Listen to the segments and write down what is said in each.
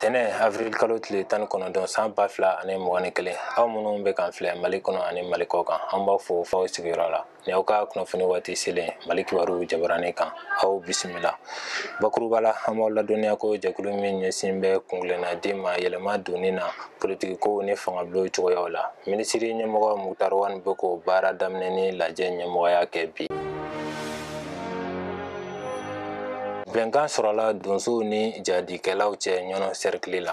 Tɛnɛ avril kalo tile 19 san 2021, aw minnu bɛ k'an filɛ Mali kɔnɔ ani Mali kɔ kan, an b'aw fo f'aw sigiyɔrɔ la. Ni aw ka kunnafoni waati selen Mali kibaru jabaranin kan, aw bisimila. Bakuruba la, an b'aw ladɔnniya ko jɛkulu min ɲɛsin bɛ kuntilenna di ma yɛlɛma donni na politikikow ni fangabulon cogoyaw la, minisiri ɲɛmɔgɔ Moctar Ouane bɛ k'o baara daminɛ ni lajɛ ɲɛmɔgɔya kɛ bi. Bɛnkan sɔrɔla donsow ni jadikɛlaw cɛ Ɲɔnɔ cercle la.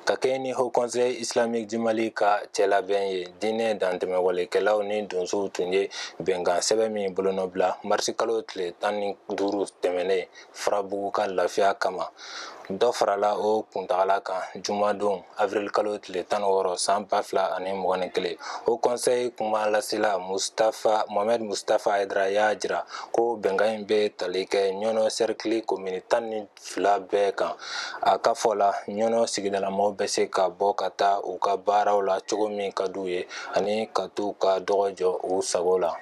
Ka kɛɲɛ ni Haut Conseil Islamique du Mali ka cɛlabɛn ye, diinɛ dantɛmɛwalekɛlaw ni donsow tun ye bɛnkan sɛbɛn min bolonɔbila marisi kalo tile 15 tɛmɛnen Farabugu ka lafiya kama. Dɔ farala o kuntagala kan jumadon avril kalo tile 16 san 2021. Haut Conseil kumalasela Mohamed Mustafa Haidara y'a jira ko bɛnkan in bɛ tali kɛ Ɲɔnɔ cercle commune 12 bɛɛ kan. A ka fɔ la, Ɲɔnɔ sigidalamɔgɔw bɛ se ka bɔ ka taa u ka baaraw la cogo min ka d'u ye ani ka t'u ka dɔgɔ jɔ u sago la.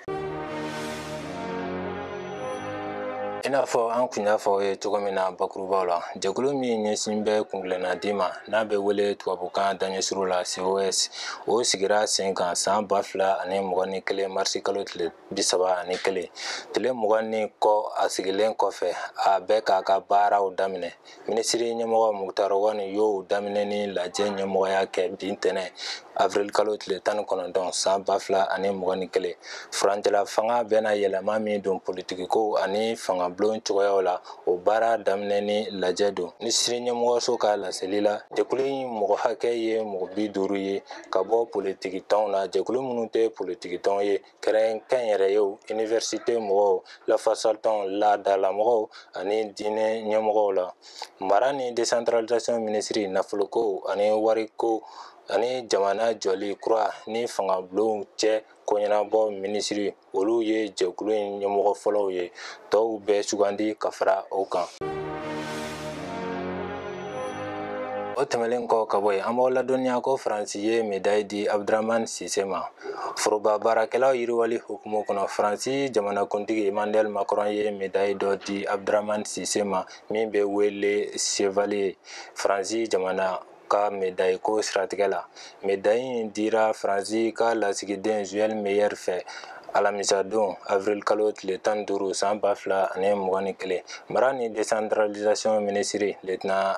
I n'a fɔ an kun y'a fɔ aw ye cogo min na bakurubaw la, jɛkulu min ɲɛsin bɛ kuntilenna di ma n'a bɛ wele tubabukan daɲɛsuru la COS, o sigira sen kan san 2021 marisi kalo tile 31. Tile 20 ni kɔ a sigilen kɔfɛ, a bɛ k'a ka baaraw daminɛ. Minisiri ɲɛmɔgɔ Moctar Ouane y'o daminɛ ni lajɛ ɲɛmɔgɔya kɛ bi ntɛnɛn avril kalo tile 19 san 2021. Furancɛla fanga bɛna yɛlɛma min don politikikow ani fangabulon cogoyaw la, o baara daminɛ ni lajɛ don. Minisiri ɲɛmɔgɔso ka laseli la, jɛkulu in mɔgɔ hakɛ ye mɔgɔ 50 ye ka bɔ politikitɔnw na, jɛkulu minnu tɛ politikitɔnw ye, kɛnyɛrɛyew, université mɔgɔw, lafasalitɔnw, laadalamɔgɔw ani diinɛ ɲɛmɔgɔw la. Mara ni décentralisation minisiri, nafoloko ani wariko ani jamana jɔli kura ni fangabulonw cɛ koɲɛnabɔ minisiri, olu ye jɛkulu in ɲɛmɔgɔ fɔlɔw ye. Tɔw bɛ sugandi ka fara o kan. O tɛmɛnen kɔ ka bɔ yen, an b'aw ladɔnniya ko Faransi ye médaille di Abdramane Cissé ma. Foroba baarakɛlaw yiriwali hukumu kɔnɔ, Faransi jamanakuntigi Emmanuel Macron ye médaille dɔ di Abdramane Cissé ma min bɛ wele Chevalier Faransi jamana ka médaille ko siratigɛ la. Médaille in dira Faransi ka lasigiden Joël Meyer fɛ alamisadon avril kalo tile 15 san 2021. Mara ni décentralisation minisiri lieutenant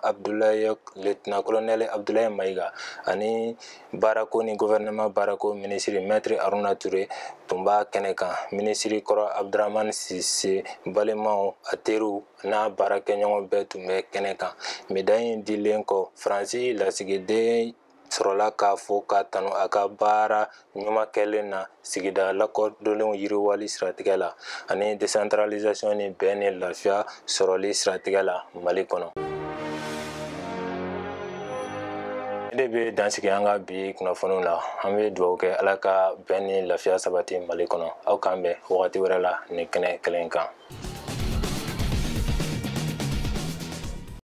colonel Abdoulaye Maïga ani baarako ni gouvernement baarako minisiri maître Haruna Touré tun b'a kɛnɛ kan. Minisiri kɔrɔ Abdramane Cissé balimaw, a teriw n'a baarakɛɲɔgɔn bɛɛ tun bɛ kɛnɛ kan. Médaille in dilen kɔ, Faransi lasigiden sɔrɔla k'a fɔ ka tanu a ka baara ɲuman kɛlen na sigida lakodɔnlenw yiriwali siratigɛ la ani décentralisation ni bɛn ni lafiya sɔrɔli siratigɛ la Mali kɔnɔ. Ne de bɛ dansigi an ka bi kunnafoniw la. An bɛ dugawu kɛ Ala ka bɛn ni lafiya sabati Mali kɔnɔ. Aw k'an bɛn wagati wɛrɛ la nin kɛnɛ kelen kan.